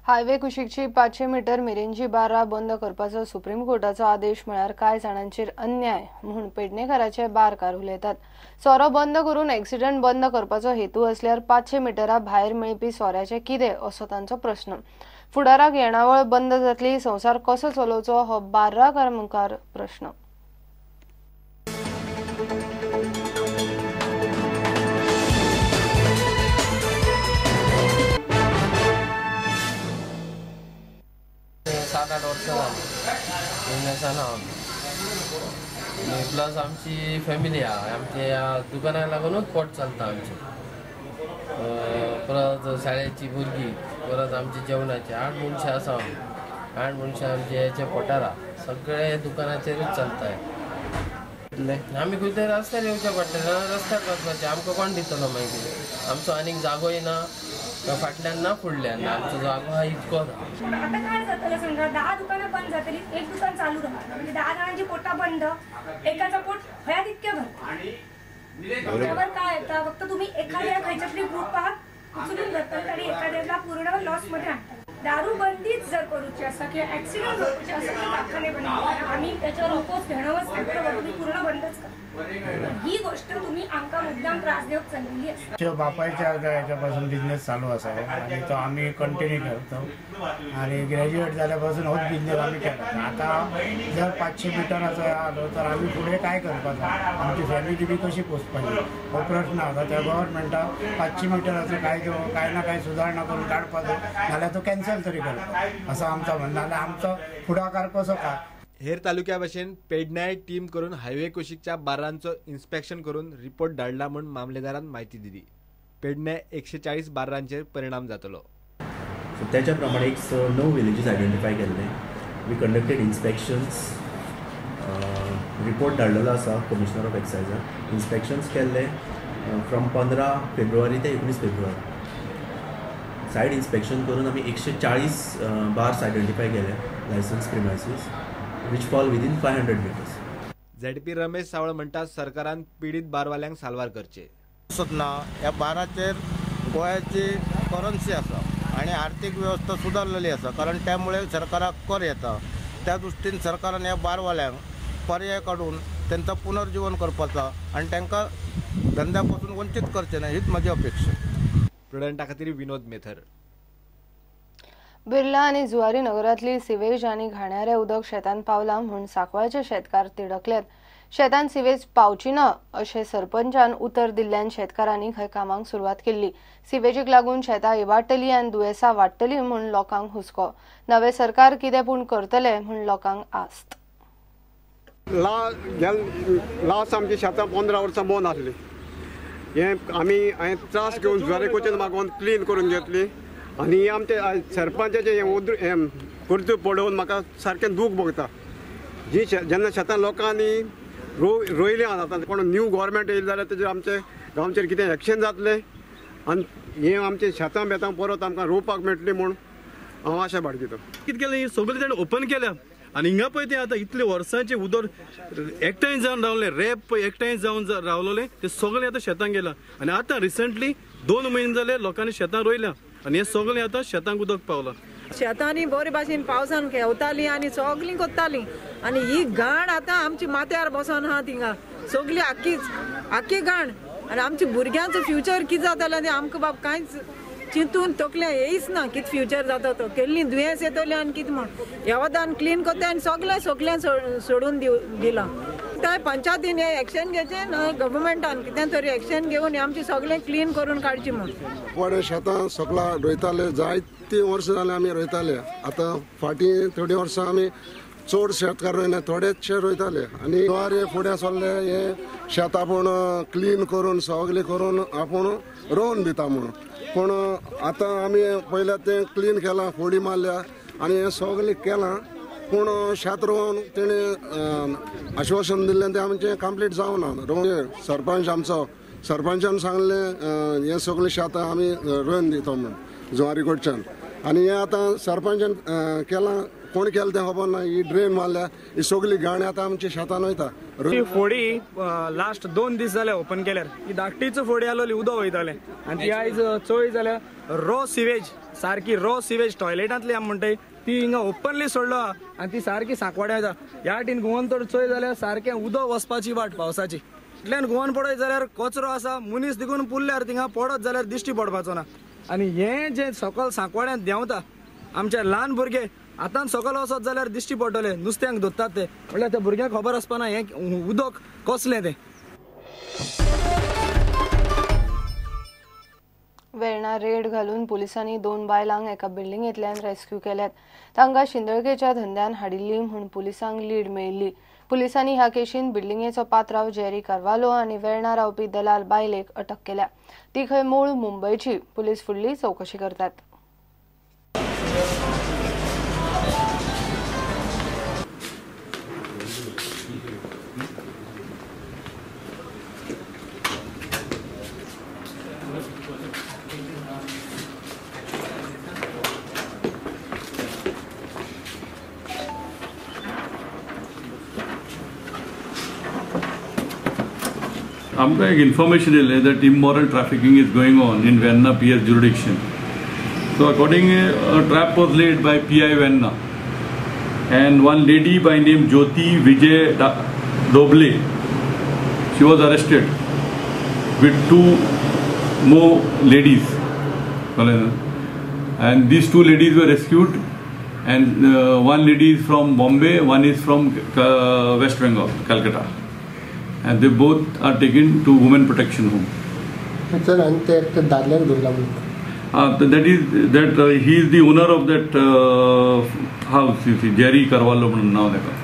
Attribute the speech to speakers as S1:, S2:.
S1: Highway कुशीकची 500 metre मेरेनची बारां बंद करपाचो supreme कोर्टाचो आदेश म्हळ्यार कांय जाणांचेर अन्याय म्हूण पेडणेकाराचे बारकार उलयतात। सोरो बंद करून एक्सिडंट बंद करपाचो हेतू असल्यार 500 मिटरा भायर मेळपी सोऱ्याचें कितें असो तांचो प्रस्न। फुडाराक येणावळ बंद जातली, संवसार कसो चलोवचो हो बार्राकार मुखार प्रस्न।
S2: सात आठ वर्सां जाली बिजनेसान आहा आनी प्लस आमची फॅमिली आहा, आमच्या दुकानाक लागूनच पोट चलता आमचें। परत शाळेची भुरगीं, परत आमची जेवणाची 8 मनशां आसा आमी, 8 मनशां आमचे हेच्या पोटार आहा, सगळे दुकानाचेरूच चलता। आमी खंय तरी रस्त्यार येवचें पडटलें, रस्त्यार वचपाचें आमकां कोण दितलो मागीर? आमचो आनीक जागोय ना, फाटल्यान ना फुडल्यान ना, आमचो जागो हा इतकोच आहा।
S3: आता काय जातलें सांगा, 10 दुकानां बंद जातली, एक दुकान चालू राहता, म्हणजे 10 जाणांची पोटां बंद, एकाचं पोट हया तितके भरता। त्यावर काय येता, फक्त तुम्ही एखाद्या खंयच्या तरी ग्रुपाक उचलून धरतात आणि एखाद्याला पूर्ण लॉस मध्ये आणतात। दारूबंदीच जर करूची आसा किंवा ऍक्सिडेंट करूचे आसा तर कारखाने बंद करा, आम्ही त्याच्यावर अपोज घेणंच नाही, बरोबर? तुम्ही पूर्ण बंदच करा। ही गोष्ट तुम्ही आमकां मुद्दाम त्रास दिवप चल्लेली आसा।
S4: बापायच्या हेच्यापासून बिझनेस चालू आसा आणि तो आम्ही कंटिन्यू करतो आणि ग्रॅज्युएट जाल्यापासून होच बिझनेस आम्ही केला। आता जर 500 मिटराचो आलो तर आम्ही फुडें काय करपाचो, आमची फॅमिली बी कशी पोसपाची हो प्रश्न आसा। त्या गव्हर्मेंटाक 500 मिटराचो काय ना काय सुधारणा करून काडपाचो, नाल्यार तो कॅन्सल तरी करपाचो असं आमचा म्हणणं। नाल्यार आमचो फुडाकार कसो काय?
S5: हेर तालुक्या भशेन पेडण्याय टीम करून हायवे कुशीकच्या बार्रांचो इन्स्पेक्शन करून रिपोर्ट धाडला म्हूण मामलेदारान म्हायती दिली। पेडणे 140 बार्रांचेर परिणाम जातलो।
S6: सो त्याच्या प्रमाणे एक 9 विलेजीस आयडेंटिफाय केल्ले, we conducted inspections, report धाडलेलो आसा कमिशनर ऑफ एक्सायजान। इन्स्पेक्शन्स केल्ले फ्रॉम 15 फेब्रुवारी ते 19 फेब्रुवारी। सायड इन्स्पेक्शन करून आमी 140 बार्स आयडेंटिफाय केले, licence premises which fall within 500 meters.
S5: ZP Ramesh Saval म्हणटा सरकारान पीडित बारवाल्यांक साल्वार करचे।
S7: ना ह्या बाराचेर गोंयाची करन्सी आसा आनी आर्थीक वेवस्था सुदारलेली आसा, कारण त्यामुळे सरकाराक कर येता। त्या दृष्टीन सरकारान ह्या बारवाल्यांक पर्याय काडून तांकां पुनर्जीवन करपाचा आनी तांकां धंद्या पासून वंचीत करचें ना, हीच म्हजी अपेक्षा।
S5: प्रुडंटा खातीर विनोद मेथर।
S1: बिर्ला आनी जुवारी नगरातली सिवेज आनी घाणारे उदक शेतान पावला म्हूण सांकवाळचे शेतकार तिडकल्यात। शेतान सिवेज पावची ना अशें सरपंचान उतर दिल्ल्यान शेतकारांनी खंय कामाक सुरवात केल्ली। सिवेजीक लागून शेतां इबाडटली आनी दुयेंसां वाडटली म्हूण लोकांक हुस्को। नवें सरकार कितें पूण करतलें म्हूण लोकांक आस्त।
S8: लास्ट आमची शेतां 15 वर्सां बंद आसली, हें आमी हांवें त्रास घेवन जुवारी कोचेन मागोवन क्लीन करून घेतली आनी आमचे सरपंचाचें हें कर्तृत्व पळोवन म्हाका सारकें दूख भोगता। जी जेन्ना शेतां लोकांनी रोयलें आतां कोण न्यू गव्हर्मेंट येयलें जाल्यार तेजेर आमचे गांवचेर कितें एक्शन जातलें आनी हें आमचें शेतां बेतां परत आमकां रोवपाक मेळटली म्हूण हांव आशा बाळगितां।
S9: कितें केलें, सगळें जाण ओपन केल्या आनी हिंगा पळय तें आतां इतले वर्सांचें उदक एकठांय जावन रावलें, रेप पळय एकठांय जावन रावलेलें तें सगळें आतां शेतांक गेलां आनी आतां रिसंटली 2 म्हयने जाले लोकांनी शेतां रोयल्या आनी हें सगळें आतां शेतांक उदक पावलां।
S10: शेतांनी बरे भाशेन पावसान खेवतालीं आनी सगळीं कोत्तालीं आनी ही घाण आतां आमची माथ्यार बसोन आहा थिंगा सगळी आख्खीच आख्खी घाण आनी आमच्या भुरग्यांचो फ्युचर कितें जातलें तें आमकां बाब कांयच चिंतून तकल्या येयच ना, कितें फ्युचर जाता तो, केल्ली दुयेंस येतलें आनी कितें म्हण। ह्या वतान क्लीन करता आनी सगळें सगळें सोडून दिलां। त्या पंचायतीन हें एक्शन घेवचें ना, गव्हर्मेंटान कितें तरी एक्शन घेवन आमचें सगळें क्लीन करून काडचें म्हूण।
S11: पडे शेतां सगळां रोयताले, जायतीं वर्सां जालीं आमी रोयताले। आतां फाटीं थोडीं वर्सां आमी चड शेतकार रोयना, थोडेचशे रोयताले आनी जुवारी फुडें सरले हे शेत आपूण क्लीन करून सगळें करून आपूण रोवन दिता म्हणून, पूण आतां आमी पयलें तें क्लीन केलां, फोडी मारल्या आनी हें सगळें केलां, पूण शेत रोवन तेणें आश्वासन दिल्लें तें आमचें कंप्लीट जावना। रोवन सरपंच आमचो सरपंचान सांगलें हें सगळें शेतां आमी रोवन दिता म्हूण जुवारी कडच्यान आनी हें आतां सरपंचान केलां, कोण केलें तें खबर ना. ही ड्रेन मारल्या ही सगळी घाण आतां आमच्या शेतान वयता.
S12: ही फोडी लास्ट 2 दीस जाले ओपन केल्यार ही धाकटीच फोडी आसली, उदक वयतालें आनी ती आयज चोय जाल्यार रो सिवेज, सारकी रो सिवेज टॉयलेटांतली आमी म्हणटाय ती हिंगा ओपनली सोडलो आनी ती सारकी सांकवाड्या वयता. ह्या टीन गोवन तर चोय जाल्यार सारकें उदक वचपाची वाट पावसाची, इतल्यान गोवन पडत जाल्यार कचरो आसा, मनीस देखून पुरल्यार थिंगा पडत जाल्यार दिश्टी पडपाचो ना. आनी हें जें सकल सांकवाड्यांत देंवता आमचे ल्हान भुरगे आतां सकल वचत जाल्यार दिश्टी पडटले, नुस्त्यांक धरतात ते, म्हणल्यार त्या भुरग्यांक खबर आसपाना हें उदक कसलें तें.
S1: वेर्णा रेड घालून पुलिसांनी 2 बायलांक एका बिल्डिंगेंतल्यान रेस्क्यू केल्यात. तांकां शिंदळकेच्या धंद्यान हाडिल्ली म्हूण पुलिसांक लीड मेळिल्ली. पुलिसांनी ह्या केशीन बिल्डिंगेचो पात्राव जेरी कार्वालो आनी वेर्णा रावपी दलाल बायलेक अटक केल्या. ती खंय मूळ मुंबयची. पुलीस फुडली चवकशी करतात.
S13: आमकां एक इन्फॉर्मेशन येयलें that immoral trafficking is going on in Verna PS jurisdiction. So accordingly a trap was laid by PI Verna and one lady by name Jyoti Vijay Doble, she was arrested with 2 more ladies, and these 2 ladies were rescued, and one lady is from Bombay, one is from West Bengal, Calcutta, and they both are taken to women protection home.
S14: Sir, and
S13: that is that he is the owner of that house, you see, Jerry Carvalho म्हणून नाव ताका.